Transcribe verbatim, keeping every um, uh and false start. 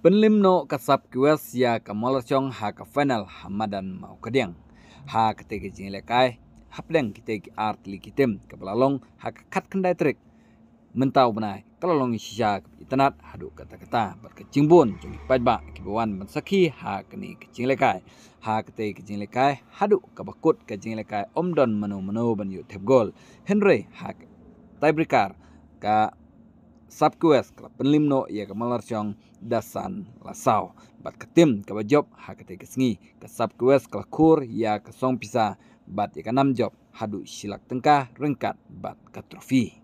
Pynlip noh ka Sub West ïa ka Mawlyrshong ha ka final ha madan Mawkadiang. Ha katei ka jingïalehkai hapdeng kitei ki artylli ki tim kaba la long ha ka khatkhyndai tarik mynta u bnai ka la long shisha kaba itynnad haduh katta katta bad ka jingbun jong ki paidbah kiba wan ban sakhi ha kane ka jingïalehkai. Ha katei ka jingïalehkai haduh kaba kut ka jingïalehkai ym don mano mano ban ïoh thep gol. Hynrei ha ka tiebreaker ka Sub West ka la pynlip noh ïa ka Mawlyrshong da san la saw. Bad ka tim kaba jop ha katei ka sngi ka Sub West ka la khur ïa ka song pisa bad ïa ka nam jop haduh shi lak tyngka ryngkat bad ka trophy.